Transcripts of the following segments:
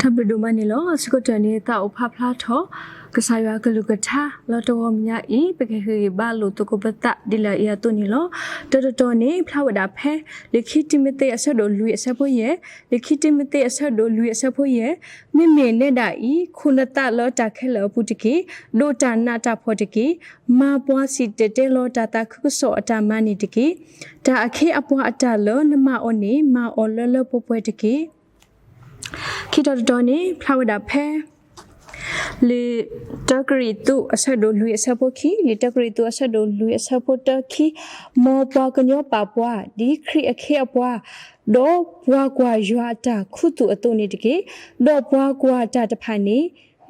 တၢ်ဘျုးဒိၣ်မးန့ၣ်လီၤ. အဆၢကတီၢ်န့ၣ် သးအိၣ်ဖးဖျါထီၣ် ကစၢ်ယွၤအကလုၢ်ကထါ လၢတဂီၤမညါအံၤ ပကဟ့ၣ်ဂံၢ်ဘါလိာ်သကိးပသးဒ်လဲၣ်အံၤအသိးန့ၣ်လီၤ. တၢ်တတီၤန့ၣ် ဖျါဝဲဒၣ်ဖဲ လံာ်ခံတံၤမသ့းအဆၢဒိၣ်လွံၢ်အဆၢဖိယဲၢ်, လံာ်ခံတံၤမသ့းအဆၢဒိၣ်လွံၢ်အဆၢဖိယဲၢ်, မ့မ့ၢ်နဲဒၣ်အံၤ ခိၣ်နသးလၢတၢ်ခဲလၢာ်အပူၤတက့ၢ်, ဒိးတၢ်နးတၢ်ဖှီၣ်တက့ၢ်, မၤပှၤစံၣ်တဲၤတဲလီၤတၢ်သးခုကစီၣ်အတၢ်မၤန့ၣ်တက့ၢ်. တၢ်အခ့အပှၤအတၢ်လၢနမၤအီၤန့ၣ် မၤအီၤလၢလၢပှဲၤပှဲၤတက့ၢ်. ခံတီၤတတီၤန့ၣ် ဖျါဝဲဒၣ်ဖဲ လံာ်တၢကရံၣ်သူးအဆၢဒိၣ်လွံၢ်အဆၢဖိခံ, လံာ်တၢကရံၣ်သူးအဆၢဒိၣ်လွံၢ်အဆၢဖိတၢခံ, မ်ပှၤကညီပာ်ပှၤ ဒ်ခရံာ်အခ့အပှၤ, ဒီးပှၤကွၢ်ယွၤအတၢ်ခူသူၣ်အသိးန့ၣ်တက့ၢ်. ဒီးပှၤကွၢ်တၢ်တဖၣ်န့ၣ်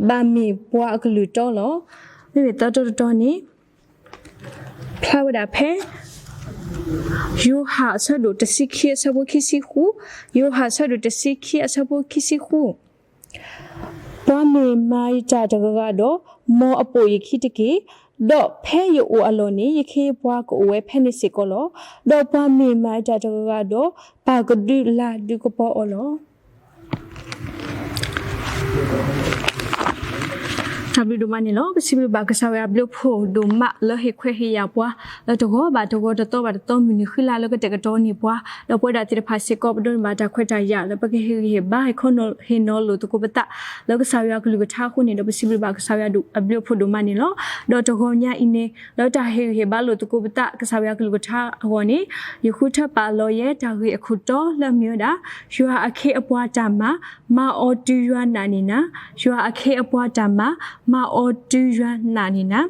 ဘၣ်မ့ၢ်ပှၤအကလုၢ်တီလီၤ. မ့မ့ၢ်သၢတီၤတတီၤန့ၣ် ဖျါဝဲဒၣ်ဖဲ ယိၤဟၣ်အဆၢဒိၣ်တဆံခံအဆၢဖိခံဆံဃု, ယိၤဟၣ်အဆၢဒိၣ်တဆံခံအဆၢဖိခံဆံဃု, ပှၤမ့ၢ်မၤယတၢ်တဂၤဂၤဒီး, မ်အပိာ်ယခံတက့ၢ်. ဒီးဖဲယအိၣ်အလီၢ်န့ၣ် ယခ့ယပှၤကအိၣ်ဝဲဖဲန့ၣ်စ့ၢ်ကီးလီၤ. ဒီးပှၤမ့ၢ်မၤယတၢ်တဂၤဂၤဒီး, ပၢ်ကဒုးလၤဒုးကပီၤအီၤလီၤ. တၢ်ဘျုးဒိၣ်မးန့ၣ်လီၤ. ပစံးဘျုးဘၣ်ကစၢ်ယွၤအဘျုးအဖှိၣ်ဒိၣ်မးလၢဟ့ၣ်ခွဲးဟ့ၣ်ယာ်ပှၤ လၢတဂီၤဘၣ်တဂီၤ တသီဘၣ်တသီ မုၢ်နံၤဃံလၤလၢကတဲာ်ကတီၤန့ၢ်ပှၤ, ဒီးပဝဲဒၣ်သ့ၣ်တဖၣ်စ့ၢ်ကီး ပဒိးန့ၢ်ဘၣ်တၢ်ခွဲးတၢ်ယာ်လၢပကဟ့ၣ်ဂံၢ်ဟ့ၣ်ဘါ ဟ့ၣ်ခီဟ့ၣ်နီၤလိာ်သကိးပသး လၢကစၢ်ယွၤအကလုၢ်ကထါအဃိန့ၣ်ဒီး ပစံးဘျုးဘၣ်ကစၢ်ယွၤအဘျုးအဖှိၣ်ဒိၣ်မးန့ၣ်လီၤ. ဒီးတဂီၤညါအံၤန့ၣ် လၢတၢ်ဟ့ၣ်ဂံၢ်ဟ့ၣ်ဘါလိာ်သကိးပသး ကစၢ်ယွၤအကလုၢ်ကထါအဂီၢ်န့ၣ် ယဃုထၢပာ်လီၤယဲတၢ်ဂ့ၢ်အခိၣ်တီလၢအမ့ၢ်ဝဲဒၣ် ယွၤအခ့အပှၤတၢ်မၤ မၤအီၤတုၤယွၤနာ်န့ၢ်နၤ, ယွၤအခ့အပှၤတၢ်မၤ မၤအီၤတုၤယွၤနာ်န့ၢ်နၤ.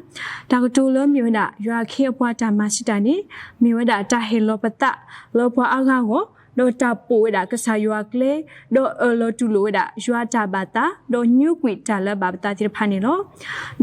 တၢ်ကတိၤလၢမ့ၢ်ဝဲဒၣ် ယွၤအခ့အပှၤတၢ်မၤစံးတၢ်န့ၣ် မ့ၢ်ဝဲဒၣ်တၢ်ဟ့ၣ်လီၤပသးလၢပှၤအါဂၤအဂီၢ်, ဒီးတၢ်ပိာ်ဝဲဒၣ်ကစၢ်ယွၤအကျဲ, ဒီးအၢၣ်လီၤတူၢ်လိာ်ဝဲဒၣ်ယွၤအတၢ်ဘၣ်သး, ဒီးညိကွံာ်တၢ်လၢအဘၣ်ပသးသ့ၣ်တဖၣ်န့ၣ်လီၤ.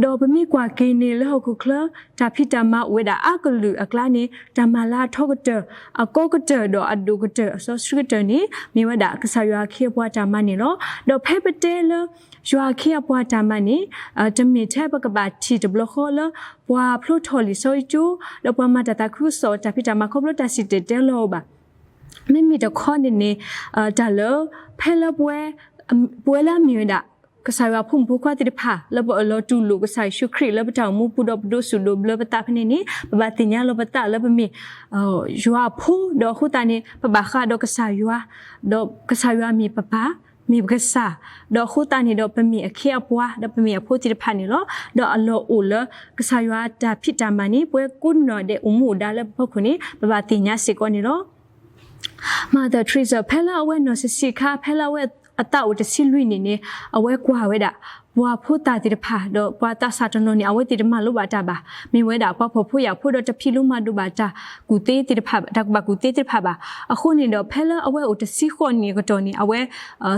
ဒီးပမ့ၢ်ကွၢ်က့ၤန့ၣ်လၢဟီၣ်ခိၣ်ချၢ တၢ်ဖံးတၢ်မၤအိၣ်ဝဲဒၣ်အါကလုာ်အကျါန့ၣ် တၢ်မၤလၤအထီကတၢၢ် အကီကတၢၢ်ဒီးအဒိၣ်ကတၢၢ် အစီဆှံကတၢၢ်န့ၣ် မ့ၢ်ဝဲဒၣ်ကစၢ်ယွၤအခ့အပှၤတၢ်မၤန့ၣ်လီၤ. ဒီးဖဲပတဲလၢ ယွၤအခ့အပှၤတၢ်မၤန့ၣ် တမ့ၢ်ထဲပကဘၣ်ထံၣ်တဘျီဃီလၢ ပှၤဖျိထီၣ်လံာ်စီဆှံကၠိ ဒီးပှၤမၤတၢ်သးခုကစီၣ်တၢ်ဖံးတၢ်မၤခီဖျိတၢ်စံၣ်တဲၤတဲလီၤအီၤဘၣ်. မ့မ့ၢ်တခီန့ၣ်န့ၣ် တၢ်လၢ ဖဲလၢပဝဲ ပဝဲလၢအမ့ၢ်ဝဲဒၣ် ကစၢ်ယွၤအဖိမုၣ်ဖိခွါသ့ၣ်တဖၣ် လၢပအၢၣ်လီၤတူၢ်လိာ်ကစၢ်ယ့ၣ်ၡူးခရံာ်လၢပတၢ်အိၣ်မူပူၤဒီးပဒိးစူၣ်ဒိးဘျၢပသးဖဲန့ၣ်န့ၣ် ပဘၣ်သ့ၣ်ညါလီၤပသးလၢပမ့ၢ် ယွၤအဖိ ဒီးအဃိသတးန့ၣ် ပဘၣ်ဃးဒီးကစၢ်ယွၤ ဒီးကစၢ်ယွၤမ့ၢ်ပပၢ် မ့ၢ်ပကစၢ် ဒီးအဃိသတးန့ၣ်ဒီးပမ့ၢ်အခ့အပှၤ ဒီးပမ့ၢ်အဖိသ့ၣ်တဖၣ်န့ၣ်လီၤ. ဒီးအလီၢ်အိၣ်လၢကစၢ်ယွၤတၢ်ဖံးတၢ်မၤန့ၣ် ပဝဲကိးနီၢ်ဒဲးအိၣ်မူအိၣ်ဒါလၢပဖီခိၣ်န့ၣ် ပဘၣ်သ့ၣ်ညါစ့ၢ်ကီးန့ၣ်လီၤ. Mother Teresa ဖဲလၢအဝဲနီၢ်ဆံးဆံးအခါ ဖဲလၢအဝဲအသးအိၣ်တဆံလွံၢ်နံၣ်န့ၣ် အဝဲကွၢ်ဝဲဒၣ် ပှၤဖိသၣ်သ့ၣ်တဖၣ် ဒီးပှၤသးစၢ်တနီၤန့ၣ် အဝဲသ့ၣ်တမၤလိဘၣ်တၢ်ဘၣ်. မ့ၢ်ဝဲဒၣ်ပှၤဖှီၣ်ဖိယာ်ဖိဒီးတဖံးလိမၤဒိးဘၣ်တၢ်ကူၣ်သ့သ့ၣ်တဖၣ် တၢ်ကူၣ်ဘၣ်ကူၣ်သ့သ့ၣ်တဖၣ်ဘၣ်. အဃိန့ၣ်ဒီး ဖဲလၢအဝဲအိၣ်တဆံဃိးနံၣ်အကတီၢ်န့ၣ် အဝဲ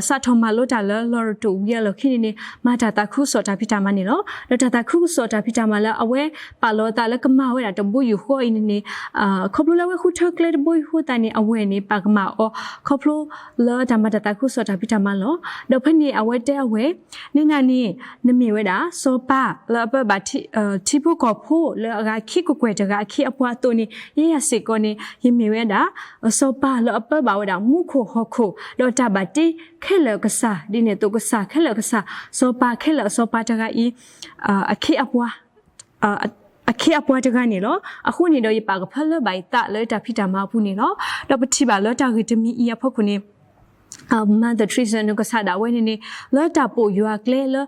စးထီၣ်မၤလိတၢ်လၢလီၢ်ရတိၣ်ဝံၤအလီၢ်ခံန့ၣ်န့ၣ် မၤတၢ်သးခုကစီၣ်တၢ်ဖံးတၢ်မၤန့ၣ်လီၤ. ဒီးတၢ်သးခုကစီၣ်တၢ်ဖံးတၢ်မၤလၢအဝဲပာ်လီၤအသးလၢကမၤဝဲဒၣ်တဘိယူၢ်ဃီအံၤန့ၣ်န့ၣ် ခီဖျိလၢအဝဲဃုထၢကျဲတဘိယူၢ်ဃီသတးန့ၣ် အဝဲၢ်န့ၣ် ပာ်ကမၣ်အီၤ ခီဖျိလၢတၢ်မၤတၢ်သးခုကစီၣ်တၢ်ဖံးတၢ်မၤလီၤ. ဒီးဖဲန့ၣ်အဝဲတဲအဝဲၢ် နဲဒၣ်န့ၣ် နမ့ၢ်ဝဲဒၣ် စီၤပၤလၢအပၢဘၣ် ထံဖိကီၢ်ဖိလၢအဂၤခံကကွဲၢ်တဂၤအခ့အပှၤအသိးန့ၣ် ယဲယၤစ့ၢ်ကီးန့ၣ် ယမ့ၢ်ဝဲဒၣ် စီၤပၤလၢအပၢဘၣ်ဝဲဒၣ်မူခိၣ်ဟီၣ်ခိၣ် ဒီးတၢ်ဘၣ်တ့ခဲလၢာ်အကစၢ် ဒ်န့ၣ်အသိးကစၢ်ခဲလၢာ်အကစၢ် စီၤပၤခဲလၢာ်အစီၤပၤတဂၤအံၤ အခ့အပှၤ အခ့အပှၤတဂၤန့ၣ်လီၤ. အဃိန့ၣ်ဒီးယပာ်ကဖၢလၢဘၣ်ယသးလၢတၢ်ဖံးတၢ်မၤအပူၤန့ၣ်လီၤ. ဒီးပထံၣ်ဘၣ်လၢတၢ်ဂ့ၢ်တမံၤအံၤအဖီခိၣ်န့ၣ် Mother Teresa နကစၢ်ဒၣ်ဝဲန့ၣ်န့ၣ် လၢတၢ်ပိာ်ယွၤကျဲလၢ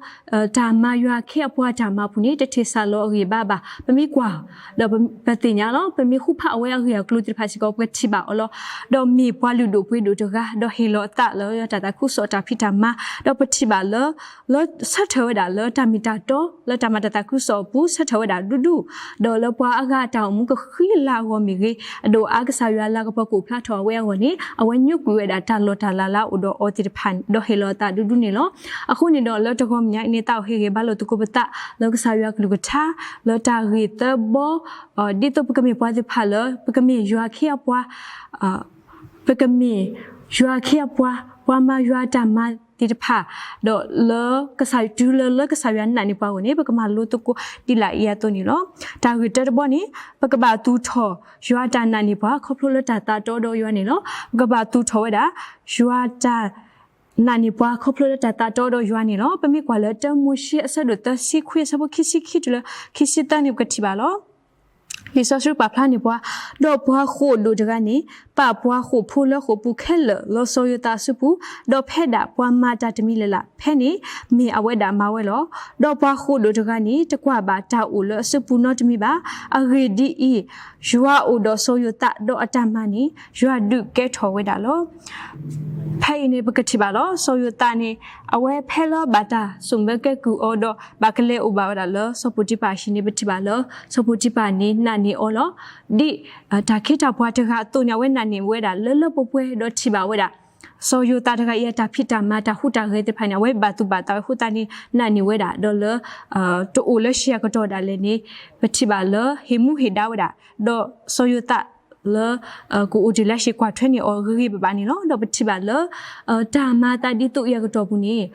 တၢ်မၤယွၤအခ့အပှၤတၢ်မၤအပူၤန့ၣ် တထံၣ်စၢ်လီၤအဂံၢ်ဘါဘၣ်. ပမ့ၢ်ကွၢ် ဒီးပသ့ၣ်ညါလီၤ. ပမ့ၢ်ဃုဖးအဝဲအဂ့ၢ်အကျိၤသ့ၣ်တဖၣ်စ့ၢ်ကီး ပကထံၣ်ဘၣ်အီၤလီၤ. ဒီးမ့ၢ်ပှၤလုၢ်ဒိၣ်ပှ့ၤဒိၣ်တဂၤ ဒီးဟ့ၣ်လီၤအသးလၢတၢ်သးခုကစီၣ်တၢ်ဖံးတၢ်မၤ ဒီးပထံၣ်ဘၣ်လၢ လၢဆၢထၢၣ်ဝဲဒၣ်လၢတၢ်မ့ၢ်တၢ်တီ လၢတၢ်မၤတၢ်သးခုကစီၣ်အပူၤ ဆၢထၢၣ်ဝဲဒၣ်ဒူဒူ ဒီးလၢပှၤအါဂၤအတၢ်အိၣ်မူကဃံလၤအဂီၢ်မ့ၢ်ဂ့ၤ အဒိၣ်အါကစၢ်ယွၤလၤကပီၤကအိၣ်ဖျါထီၣ်အဝဲအဂီၢ်န့ၣ် အဝဲညိကွံာ်ဝဲဒၣ်တၢ်လီၢ်တၢ်လၤလၢအအိၣ်ဒီးအီၤသ့ၣ်တဖၣ် ဒီးဟ့ၣ်လီၤအသးဒူဒူန့ၣ်လီၤ. အဃိန့ၣ်ဒီးလၢတဂီၤမညါအံၤန့ၣ် သးအိၣ်ဟ့ၣ်ဂံၢ်ဘါလိာ်သကိးပသး လၢကစၢ်ယွၤကလုၢ်ကထါ လၢတၢ်ဂ့ၢ်သၢဘီ ဒ်သိးပကမ့ၢ်ပှၤသ့ၣ်တဖၣ်လၢ ပကမ့ၢ်ယွၤအခ့အပှၤ ပကမ့ၢ်ယွၤအခ့အပှၤ ပှၤမၤယွၤအတၢ်မၤသ့ၣ်တဖၣ် ဒီးလၢကစၢ် တုၤလၢလၢကစၢ်ယွၤနာ်န့ၢ်ပှၤအဂီၢ်န့ၣ် ပကမၤလိသကိးဒ်လဲၣ်အံၤအသိးန့ၣ်လီၤ. တၢ်ဂ့ၢ်တၢတဘီန့ၣ် ပကဘၣ်သူၣ်ထီၣ်ယွၤအတၢ်နာ်န့ၢ်ပှၤ ခီဖျိလၢတၢ်သးတီဒီးယွၤန့ၣ်လီၤ. ပကဘၣ်သူၣ်ထီၣ်ဝဲဒၣ် ယွၤတၢ် နာ်န့ၢ်ပှၤခီဖျိလၢတၢ်သးတီဒီးယွၤန့ၣ်လီၤ. ပမ့ၢ်ကွၢ်လၢတၢမိၤၡ့အဆၢဒိၣ်သၢဆံခွံအဆၢဖိခံဆံခံတုၤလၢခံဆံသၢန့ၣ် ပကထံၣ်ဘၣ်လီၤ. လံာ်စီဆှံပာ်ဖျါန့ၢ်ပှၤ, ဒီးပှၤဃိာ်ဒိၣ်တဂၤန့ၣ် ပာ်ပှၤဃိာ်ဖိလၢဃိာ်ပူၤခဲလၢာ်လၢစီၤယိၤသးအစုပူၤ, ဒီးဖဲဒၣ်ပှၤမၤတၢ်တမံၤလၢ်လၢ်ဖဲန့ၣ် မ့ၢ်အဝဲဒၣ်မၤဝဲလီၤ. ဒီးပှၤဃိာ်ဒိၣ်တဂၤန့ၣ် တကွၢ်ဘၣ်တၢ်အိၣ်လၢအစုပူၤနီတမံၤဘၣ်. အဂ့ၢ်ဒ်အံၤ, ယွၤအိၣ်ဒီးစီၤယိၤသး, ဒီးအတၢ်မၤန့ၣ် ယွၤဒုးကဲထီၣ်ဝဲဒၣ်လီၤ. ဖဲအံၤန့ၣ် ပကထံၣ်ဘၣ်လီၤ. စီၤယိၤသးန့ၣ် အဝဲဖဲလၢဘၣ်တၢ်ဆိၣ်မၢကဲကုၢ်အီၤဒီး ဘၣ်ကလဲၤအိၣ်ဘၣ်ဝဲဒၣ်လၢစီၤပီၤတံဖၤအဟံၣ်န့ၣ် ပထံၣ်ဘၣ်လၢ စီၤပီၤတံဖၤန့ၣ်နာ်န့ၢ်အီၤလီၤ. ဒ် တၢ်ခ့တၢ်ပှၤတဂၤအသိးန့ၣ် အဝဲနာ်န့ၢ်ဝဲဒၣ်လၢလၢပှဲၤပှဲၤ ဒီးထံၣ်ဘၣ်ဝဲဒၣ် စီၤယိၤသးတဂၤအံၤအတၢ်ဖံးတၢ်မၤတၢ်ဟူးတၢ်ဂဲၤသ့ၣ်တဖၣ်န့ၣ် အဝဲဘၣ်သူၣ်ဘၣ်သးဝဲအဃိသတးန့ၣ် နာ်န့ၢ်ဝဲဒၣ် ဒီးလၢ တအိၣ်လၢဆံးအကတီၢ်ဒၣ်လဲာ်န့ၣ် ပထံၣ်ဘၣ်လၢဟ့ၣ်မူဟ့ၣ်ဒါဝဲဒၣ် ဒီးစီၤယိၤသးလၢ ကအိၣ်တ့ၢ်လၢအဟံၣ်ကွၢ်ထွဲန့ၢ်အီၤဂ့ၤဂ့ၤဘၣ်ဘၣ်န့ၣ်လီၤ. ဒီးပထံၣ်ဘၣ်လၢ တၢ်မၤသးဒ်သိးအံၤအကတီၢ်ပူၤန့ၣ်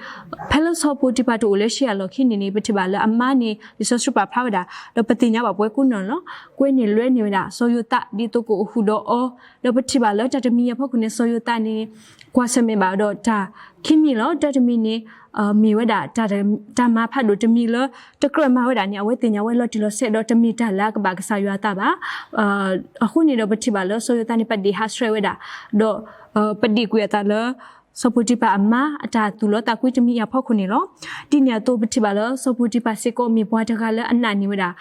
ဖဲလၢစီၤပီၤတံဖၤတအိၣ်လၢဆံးအလီၢ်ခံန့ၣ်န့ၣ် ပထံၣ်ဘၣ်လၢအမါန့ၣ် လံာ်စီဆှံပာ်ဖျါဝဲဒၣ် ဒီးပသ့ၣ်ညါဘၣ်ပှၤကိးနီၢ်လီၤ. ကွဲန့ၢ်လွဲန့ၢ်ဝဲဒၣ် စီၤယိၤသးဒ်သိးကအိၣ်ဃုာ်ဒီးအီၤ, ဒီးပထံၣ်ဘၣ်လၢတၢ်တမံၤအဖီခိၣ်န့ၣ် စီၤယိၤသးန့ၣ် ကွၢ်ဆၢၣ်မဲာ်ဘၣ်ဒီးတၢ်ခံမံၤလီၤ. တၢ်တမံၤန့ၣ် မ့ၢ်ဝဲဒၣ် တၢ်မၤဖးဒိၣ်တမံၤလၢ တကြၢးမၤဝဲဒၣ်န့ၣ် အဝဲသ့ၣ်ညါဝဲလီၤတံၢ်လီၤဆဲး ဒီးတမ့ၢ်တၢ်လၢအကဘၣ်ကစၢ်ယွၤအသးဘၣ်. အဃိန့ၣ်ဒီးပထံၣ်ဘၣ်လၢစီၤယိၤသးန့ၣ် ပဒ့ၣ်ဟးဆှဲးဝဲဒၣ်, ဒီး ပဒ့ၣ်ကွံာ်အသးလၢ စီၤပီၤတံဖၤအမါ အတၢ်သူၣ်လီသးကွံတမံၤအံၤအဖီခိၣ်န့ၣ်လီၤ. ဒ်န့ၣ်အသိးပထံၣ်ဘၣ်လၢစီၤပီၤတံဖၤစ့ၢ်ကီးမ့ၢ်ပှၤတဂၤလၢအနာ်န့ၢ်ဝဲဒၣ်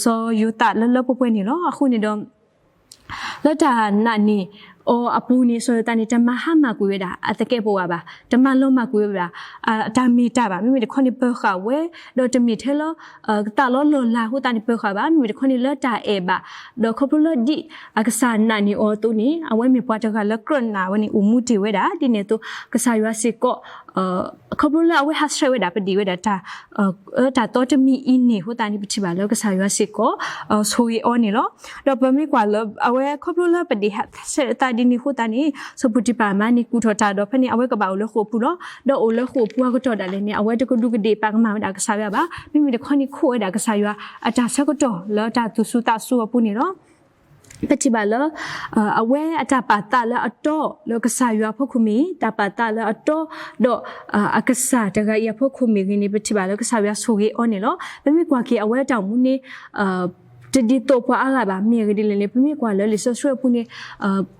စီၤယိၤသးလၢလၢပှဲၤပှဲၤန့ၣ်လီၤ. အဃိန့ၣ်ဒီး လၢတၢ်နာ်န့ၢ်အီၤအပူၤန့ၣ် စီၤယိၤသးန့ၣ် တမၤဟါမၢ်ကွံာ်ဝဲဒၣ် အသကဲးပဝးဘၣ်, တမၤလီၤမၢ်ကွံာ်ဝဲဒၣ် အတၢ်မ့ၢ်တၢ်ဘၣ်, မ့မ့ၢ်တခီန့ၣ်ပၢၤဃာ်ဝဲ, ဒီးတမ့ၢ်ထဲလၢ ကသးလီလီၢ်လၤအဃိသတးန့ၣ်ပၢၤဃာ်ဘၣ်, မ့မ့ၢ်တခီန့ၣ်လၢတၢ်အဲၣ်ဘၣ်, ဒီးခီဖျိလၢဒ်အကစၢ်နာ်န့ၢ်အီၤအသိးန့ၣ် အဝဲမ့ၢ်ပှၤတဂၤလၢကြၢးနာ်ဝဲန့ၣ် အိၣ်မူတ့ၢ်ဝဲဒၣ်, ဒ်န့ၣ်အသိး ကစၢ်ယွၤစ့ၢ်ကီး ခီဖျိလၢအဝဲဟးဆှဲးဝဲဒၣ် ပဒ့ၣ်ဝဲဒၣ်တၢ် တၢ်သီတမံၤအံၤန့ၣ်အဃိသတးန့ၣ် ပထံၣ်ဘၣ်လၢကစၢ်ယွၤစ့ၢ်ကီး ဆိၣ်ဂ့ၤအီၤန့ၣ်လီၤ. ဒီးပမ့ၢ်ကွၢ်လၢအဝဲခီဖျိလၢပဒ့ၣ်ဟးဆှဲးအသးဒ်န့ၣ်အဃိသတးန့ၣ် စီၤပီၤတံဖၤအမါန့ၣ် ကူၣ်ထီၣ်တၢ်ဒီးဖဲန့ၣ် အဝဲကဘၣ်အိၣ်လၢဃိာ်ပူၤလီၤ. ဒီးအိၣ်လၢဃိာ်ပူၤအကတီၢ်ဒၣ်လဲာ်န့ၣ် အဝဲတကဒူးကဒ့ၣ်ပာ်ကမၣ်ဝဲဒၣ်ကစၢ်ယွၤဘၣ်, မ့မ့ၢ်တခီန့ၣ်ခိးဝဲဒၣ်ကစၢ်ယွၤအတၢ်ဆၢကတီၢ်လၢတၢ်သူၣ်စူၤသးစူၤအပူၤန့ၣ်လီၤ. ပထံၣ်ဘၣ်လၢ အဝဲအတၢ်ပာ်သးလၢအတီလၢကစၢ်ယွၤအဖီခိၣ်မ့ၢ်ဂ့ၤ, တၢ်ပာ်သးလၢအတီ, ဒီးအကစၢ်တဂၤအံၤအဖီခိၣ်မ့ၢ်ဂ့ၤန့ၣ် ပထံၣ်ဘၣ်လၢကစၢ်ယွၤဆိၣ်ဂ့ၤအီၤန့ၣ်လီၤ. ပမ့ၢ်ကွၢ်က့ၤအဝဲအတၢ်အိၣ်မူန့ၣ် တဒ်သိးပှၤအါဂၤဘၣ်, မ့ၢ်အဂ့ၢ်ဒ်လဲၣ်န့ၣ် ပမ့ၢ်ကွၢ်လၢလံာ်စီဆှံအပူၤန့ၣ်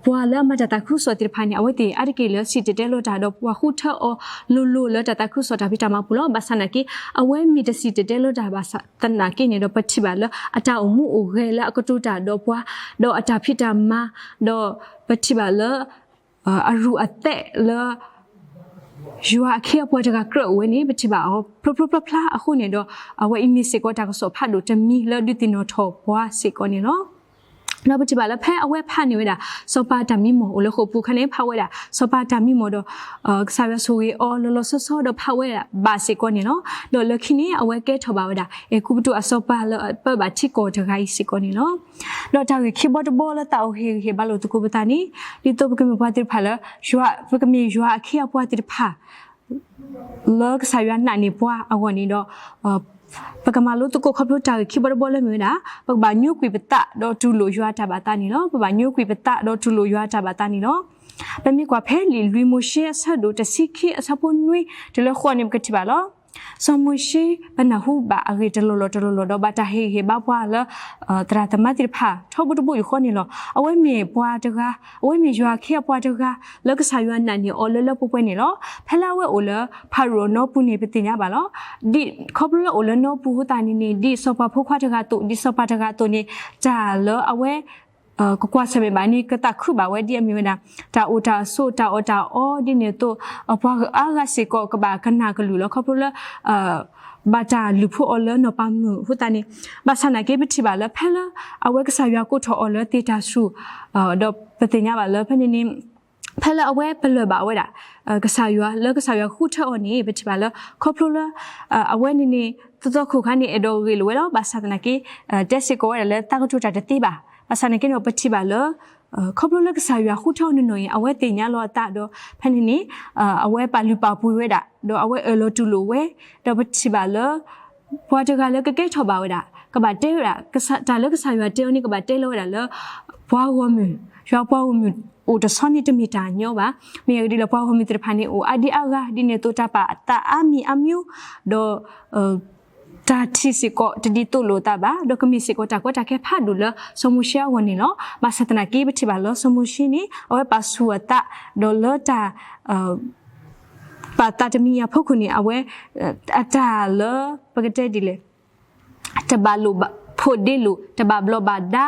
ပှၤလၢအမၤတၢ်သးခုကစီၣ်သ့ၣ်တဖၣ်န့ၣ် အဝဲသ့ၣ်အါတက့ၢ်လၢစံၣ်တဲၤတဲလီၤတၢ် ဒီးပှၤဃုထၢအီၤလိၤလိၤလၢတၢ်သးခုကစီၣ်တၢ်ဖံးတၢ်မၤပူၤလီၤ. ဘၣ်ဆၣ်သနာ်က့ အဝဲမ့ၢ်တစံၣ်တဲၤတဲလီၤတၢ်ဘၣ်ဆၣ်သနာ်က့န့ၣ်ဒီး ပထံၣ်ဘၣ်လၢအတၢ်အိၣ်မူအိၣ်ဂဲၤလၢအကတိၤတၢ်ဒီးပှၤ, ဒီးအတၢ်ဖံးတၢ်မၤ, ဒီးပထံၣ်ဘၣ်လၢ အရူၢ်အသဲးလၢ ယွၤအခ့အပှၤတဂၤကြၢးအိၣ်ဝဲန့ၣ် ပထံၣ်ဘၣ်အီၤဖျိဖျိဖျါဖျါအဃိန့ၣ်ဒီး အဝဲအံၤမ့ၢ်စ့ၢ်ကီးတၢ်ကစီၣ်ဖးဒိၣ်တမံၤလၢဒုးသ့ၣ်နီၣ်ထီၣ်ပှၤစ့ၢ်ကီးန့ၣ်လီၤ. ဒီးပထံၣ်ဘၣ်လၢဖဲအဝဲဖးန့ၢ်ဝဲဒၣ် စီၤပၤတၢ်မံမီၢ်အိၣ်လၢဃိာ်ပူၤခါန့ၣ် ဖးဝဲဒၣ် စီၤပၤတၢ်မံမီၢ်ဒီး ကစၢ်ယွၤဆိၣ်ဂ့ၤအီၤလီၤလီၤဆီဆီဒီးဖးဝဲဒၣ်ဘၣ်စ့ၢ်ကီးန့ၣ်လီၤ. ဒီးလၢခံန့ၣ် အဝဲကဲထီၣ်ဘၣ်ဝဲဒၣ် အဲၤကူပတူးအစီၤပၤလၢအပၢဘၣ်ထံကီၢ်တဂၤအံၤစ့ၢ်ကီးန့ၣ်လီၤ. ဒီးတၢ်ဂ့ၢ်ခံဘီတဘီလၢသးအိၣ်ဟ့ၣ်ဂံၢ်ဟ့ၣ်ဘါလိာ်သကိးပသးန့ၣ် ဒ်သိးပကမ့ၢ်ပှၤသ့ၣ်တဖၣ်လၢ ပကမ့ၢ်ယွၤအခ့အပှၤသ့ၣ်တဖၣ် လၢကစၢ်ယွၤနာ်န့ၢ်ပှၤအဂီၢ်န့ၣ်ဒီး ပကမၤလိသကိးခီဖျိတၢ်ဂ့ၢ်ခံဘီတဘီလၢမ့ၢ်ဝဲဒၣ် ပကဘၣ်ညိကွံာ်ပသးဒီးတူၢ်လိာ်ယွၤအတၢ်ဘၣ်သးန့ၣ်လီၤ. ပဘၣ်ညိကွံာ်ပသးဒီးတူၢ်လိာ်ယွၤအတၢ်ဘၣ်သးန့ၣ်လီၤ. ပမ့ၢ်ကွၢ်ဖဲလံာ်လွံၢ်မိၤၡ့အဆၢဒိၣ်တဆံခံအဆၢဖိနွံတုၤလၢဃိးန့ၣ် ပကထံၣ်ဘၣ်လီၤ. စီၤမိၤၡ့ ပနၢ်ဟူဘၣ်အဂ့ၢ်တလီၢ်လီၢ်တလီၢ်လီၢ်ဒီး ဘၣ်တၢ်ဟ့ၣ်ဂံၢ်ဟ့ၣ်ဘါပှၤလၢ သရၣ်သမါသ့ၣ်တဖၣ် ထီဘိတဘိယူၢ်ဃီန့ၣ်လီၤ. အဝဲမ့ၢ်ပှၤတဂၤ, အဝဲမ့ၢ်ယွၤအခ့အပှၤတဂၤ လၢကစၢ်ယွၤနာ်န့ၢ်အီၤလၢလၢပှဲၤပှဲၤန့ၣ်လီၤ. ဖဲလၢအဝဲအိၣ်လၢဖၤရိၤအနီပူၤန့ၣ် ပသ့ၣ်ညါဘၣ်လီၤ. ဒ်ခီဖျိလၢအိၣ်လၢနီပူၤအဃိသတးန့ၣ်န့ၣ် ဒ်စီၤပၤဖိခွါတဂၤအသိး ဒ်စီၤပၤတဂၤအသိးန့ၣ် တၢ်လၢအဝဲ ကကွၢ်ဆၢၣ်မဲာ်ဘၣ်န့ၣ် ကသးခုဘၣ်ဝဲဒ်အမ့ၢ်ဝဲဒၣ် တၢ်အိၣ်တၢ်ဆိး တၢ်အီၣ်တၢ်အီ ဒ်န့ၣ်အသိး ပှၤအါဂၤစ့ၢ်ကီးကဘၣ်ကနၣ်ကလုၢ်လီၤ. ခီဖျိလၢ ဘၣ်တၢ်လုၢ်ဖိးအီၤလၢနီၢ်ပၤမုၣ်အဃိသတးန့ၣ် ဘၣ်ဆၣ်သနာ်က့ ပထံၣ်ဘၣ်လၢဖဲလၢ အဝဲကစၢ်ယွၤကိးထီၣ်အီၤလၢသ့ၣ်တၢ်ဆူၣ် ဒီးပသ့ၣ်ညါဘၣ်လၢဖဲန့ၣ်န့ၣ် ဖဲလၢအဝဲပလၢၢ်ဘၣ်ဝဲဒၣ် ကစၢ်ယွၤ လၢကစၢ်ယွၤဃုထၢအီၤန့ၣ် ပထံၣ်ဘၣ်လၢ ခီဖျိလၢ အဝဲန့ၣ်န့ၣ် သီသီခိၣ်ခါန့ၣ် အဲၣ်ဒိးဂ့ၢ်လိာ်ဝဲလီၤ. ဘၣ်ဆၣ်သနာ်က့ တဲစ့ၢ်ကီးဝဲဒၣ်လၢသးကတိၤတၢ်တသ့ဘၣ်. ဘၣ်ဆၣ်သနာ်က့န့ၣ် ပထံၣ်ဘၣ်လၢ ခီဖျိလၢကစၢ်ယွၤဃုထၢအီၤနီၢ်နီၢ်အံၤ အဝဲသ့ၣ်ညါလီၤအသးဒီး ဖဲန့ၣ်န့ၣ် အဝဲပာ်လုၢ်ပာ်ပှ့ၤဝဲဒၣ် ဒီးအဝဲအၢၣ်လီၤတူၢ်လိာ်ဝဲ ဒီးပထံၣ်ဘၣ်လၢ ပှၤတဂၤလၢကကဲထီၣ်ဘၣ်ဝဲဒၣ် ကဘၣ်တဲဝဲဒၣ် တၢ်လၢကစၢ်ယွၤတဲအီၤန့ၣ် ကဘၣ်တဲလီၤဝဲဒၣ်လၢ ပှၤဂီၢ်မုၢ်, ယွၤပှၤဂီၢ်မုၢ်အိၣ်တဆီန့ၣ်တမ့ၢ်တၢ်ညီဘၣ်. မ့ၢ်အဂ့ၢ်ဒ်လဲၣ် ပှၤဂီၢ်မုၢ်သ့ၣ်တဖၣ်န့ၣ် အိၣ်အါဒံအါဂၤ ဒ်န့ၣ်အသိးတၢ်ပာ်သးအါမံၤအါမံၤ, ဒီး တၢ်ထံၣ်စ့ၢ်ကီးတဒ်သိးလိာ်အသးဘၣ်, ဒီးကမ့ၢ်စ့ၢ်ကီးတၢ်ကီတၢ်ခဲဖးဒိၣ်လၢစီၤမိၤၡ့အဂီၢ်န့ၣ်လီၤ. ဘၣ်ဆၣ်သနာ်က့ ပထံၣ်ဘၣ်လၢစီၤမိၤၡ့န့ၣ် အဝဲပာ်ဆူၣ်အသး, ဒီးလၢတၢ် ပာ်သးတမံၤအံၤအဖီခိၣ်န့ၣ် အဝဲ အတၢ်လၢ ပကတဲဒ်လဲၣ် တဘၣ်လိာ်ဖိးဒ့လိာ် တဘၣ်ဘျီးဘၣ်ဒါ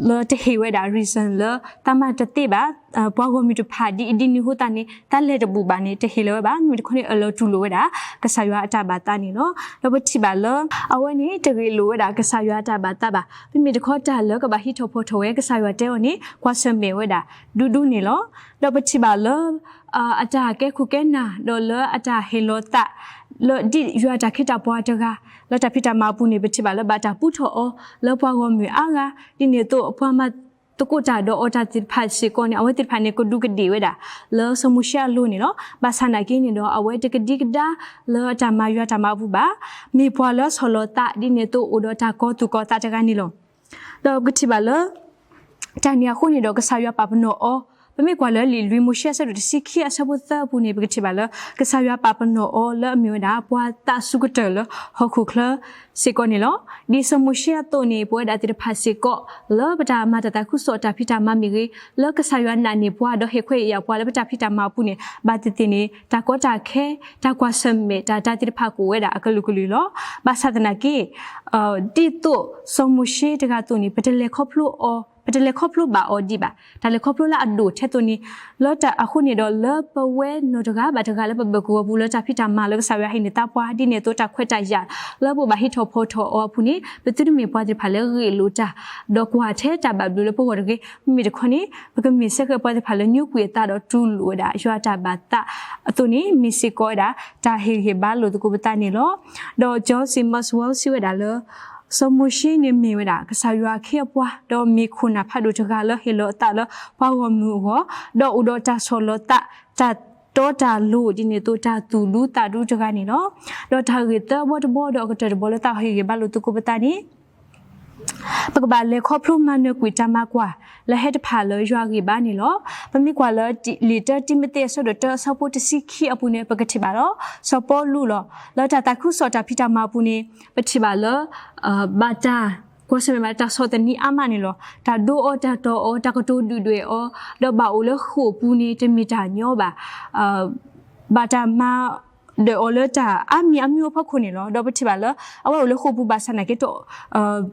လၢတဟ့ၣ်ဝဲဒၣ် reason လၢတၢ်မၤတသ့ဘၣ်, ပှၤဂီၢ်မုၢ်တဖၣ်ဒ်အံၤဒ်နုၤအဃိသတးန့ၣ် တၢ်လဲၤတဘူၣ်ဘၣ်န့ၣ် တဟ့ၣ်လီၤဝဲဘၣ်. မ့မ့ၢ်တခီန့ၣ် အၢၣ်လီၤတူၢ်လိာ်ဝဲဒၣ် ကစၢ်ယွၤအတၢ်ဘၣ်သးန့ၣ်လီၤ. ဒီးပထံၣ်ဘၣ်လၢ အဝဲန့ၣ်တဂ့ၤလိာ်ဝဲဒၣ် ကစၢ်ယွၤအတၢ်ဘၣ်သးဘၣ်. မ့မ့ၢ်တခီတၢ်လၢကဘၣ်ဟံးထီၣ်ဖီၣ်ထီၣ်ဝဲ ကစၢ်ယွၤတဲအီၤန့ၣ် ကွၢ်ဆၢၣ်မဲာ်ဝဲဒၣ် ဒူဒူန့ၣ်လီၤ. ဒီးပထံၣ်ဘၣ်လၢ အတၢ်ကဲခိၣ်ကဲနၢ် ဒီးလၢအတၢ်ဟ့ၣ်လီၤသး လၢဒ်ယွၤအတၢ်ခ့တၢ်ပှၤတဂၤ လၢတၢ်ဖံးတၢ်မၤအပူၤန့ၣ် ပထံၣ်ဘၣ်လၢဘၣ်တၢ်ပူထီၣ်အီၤ လၢပှၤဂီၢ်မုၢ်အါဂၤ ဒ်န့ၣ်အသိးပှၤမၤသကိးတၢ်ဒီးအီၤတၢ်သ့ၣ်တဖၣ်စ့ၢ်ကီးန့ၣ် အဝဲသ့ၣ်တဖၣ်န့ၣ် ကဒူးကဒ့ၣ်ဝဲဒၣ် လၢစီၤမိၤၡ့အလိၤန့ၣ်လီၤ. ဘၣ်ဆၣ်သနာ်က့န့ၣ်ဒီး အဝဲတကဒံကဒါ လၢအတၢ်မၤယွၤတၢ်မၤအပူၤဘၣ်. မ့ၢ်ပှၤလၢဆီၣ်လီၤသး ဒ်န့ၣ်အသိးအိၣ်ဒီးတၢ်ကီသူၣ်ကီသးတဂၤန့ၣ်လီၤ. ဒီးပကထံၣ်ဘၣ်လၢ တၢ်န့ၣ်အဃိန့ၣ်ဒီး ကစၢ်ယွၤပာ်ပနီၣ်အီၤ, ပမ့ၢ်ကွၢ်လၢလံာ်လွံၢ်မိၤၡ့အဆၢဒိၣ်တဆံခံအဆၢဖိသၢအပူၤန့ၣ် ပကထံၣ်ဘၣ်လၢ ကစၢ်ယွၤပာ်ပနီၣ်အီၤလၢအမ့ၢ်ဝဲဒၣ် ပှၤသးစူၤကတၢၢ်လၢဟီၣ်ခိၣ်ချၢစ့ၢ်ကီးန့ၣ်လီၤ. ဒ်စီၤမိၤၡ့အသိးန့ၣ် ပဝဲဒၣ်သ့ၣ်တဖၣ်စ့ၢ်ကီး လၢပတၢ်မၤတၢ်သးခုကစီၣ်တၢ်ဖံးတၢ်မၤမ့ၢ်ဂ့ၤ, လၢကစၢ်ယွၤနာ်န့ၢ်ပှၤ ဒီးဟ့ၣ်ခွဲးယာ်ပှၤလၢပတၢ်ဖံးတၢ်မၤအပူၤန့ၣ် ဘၣ်သ့ၣ်သ့ၣ်န့ၣ် တၢ်ကီတၢ်ခဲ တၢ်ကွၢ်ဆၢၣ်မဲာ်တၢ် တၢ်သ့ၣ်တဖၣ်ကအိၣ်ဝဲဒၣ်အကလုာ်ကလုာ်လီၤ. ဘၣ်ဆၣ်သနာ်က့ ဒ်သိးစီၤမိၤၡ့တဂၤအသိးန့ၣ် ပတလဲၤခီဖျိအီၤ, ပတလဲၤခီဖျိဘၣ်အီၤဒံးဘၣ်. တၢ်လဲၤခီဖျိလၢအဒိၣ်ထဲသိးန့ၣ် လၢတၢ်အဃိန့ၣ်ဒီး လၢပဝဲနီၢ်တဂၤဘၣ်တဂၤလၢပဘၢၣ်ကဝီၤပူၤ လၢတၢ်ဖံးတၢ်မၤလၢကစၢ်ယွၤဟ့ၣ်န့ၢ်သးပှၤ ဒ်န့ၣ်အသိးတၢ်ခွဲးတၢ်ယာ် လၢပဘၣ်ဟံးထီၣ်ဖီၣ်ထီၣ်အီၤအပူၤန့ၣ် ပသုတမ့ၢ်ပှၤသ့ၣ်တဖၣ်လၢဂ့ၢ်လိာ်တၢ် ဒီးကွၢ်ထဲတၢ်ဘၣ်ဘျုးလၢပဂီၢ်တဂ့ၤ. မ့မ့ၢ်တခီန့ၣ် ပကမ့ၢ်စ့ၢ်ကီးပှၤသ့ၣ်တဖၣ်လၢညိကွံာ်အသးဒီးတူၢ်လိာ်ဝဲဒၣ် ယွၤတၢ်ဘၣ်သးအသိးန့ၣ် မ့ၢ်စ့ၢ်ကီးဝဲဒၣ် တၢ်ဟ့ၣ်ဂံၢ်ဟ့ၣ်ဘါလိာ်သကိးပသးန့ၣ်လီၤ. ဒီး John C Maxwell စံးဝဲဒၣ်လၢ စီၤမိၤၡ့န့ၣ်မ့ၢ်ဝဲဒၣ် ကစၢ်ယွၤအခ့အပှၤ ဒီးမ့ၢ်ခိၣ်နၢ်ဖးဒိၣ်တဂၤလၢဟ့ၣ်လီၤအသးလၢပှၤဂီၢ်မုၢ်အဂီၢ်, ဒီးအိၣ်ဒီးတၢ်ဆီၣ်လီၤသး တၢ်တီတၢ်လိၤ ဒ်န့ၣ်အသိးတၢ်သူၣ်ဒူသးဒူတဂၤန့ၣ်လီၤ. ဒီးတၢ်ဂ့ၢ်သၢဘီတဘီ ဒီးအကတၢၢ်တဘီလၢတၢ်ဟ့ၣ်ဂံၢ်ဟ့ၣ်ဘါလိာ်သကိးပသးန့ၣ် ပကဘၣ်လဲၤခီဖျိမၤနၢၤကွံာ်တၢ်မၤကွၢ် လၢဟဲတဖၣ်လၢယွၤအဂံၢ်ဘါန့ၣ်လီၤ. ပမ့ၢ်ကွၢ်လၢ လံာ်တၢတံၤမသ့းအဆၢဒိၣ်တၢအဆၢဖိတဆံခံအပူၤန့ၣ် ပကထံၣ်ဘၣ်လီၤ. စီၤပီလူးလီၤ. လၢတၢ်သးခုကစီၣ်တၢ်ဖံးတၢ်မၤအပူၤန့ၣ် ပထံၣ်ဘၣ်လၢ ဘၣ်တၢ် ကွၢ်ဆၢၣ်မဲာ်ဘၣ်တၢ်ဆီၣ်သနံးအါမးန့ၣ်လီၤ. တၢ်ဒိအီၤ တၢ်တီၢ်အီၤ တၢ်ကတိၤဒုၣ်ဒွဲၣ်အီၤ, ဒီးဘၣ်အိၣ်လၢဃိာ်ပူၤန့ၣ် တမ့ၢ်တၢ်ညီဘၣ် ဘၣ်တၢ်မၤဒၢးအီၤလၢတၢ်အါမံၤအါမံၤအဖီခိၣ်န့ၣ်လီၤ. ဒီးပထံၣ်ဘၣ်လၢ အဝဲအိၣ်လၢဃိာ်ပူၤဘၣ်ဆၣ်သနာ်က့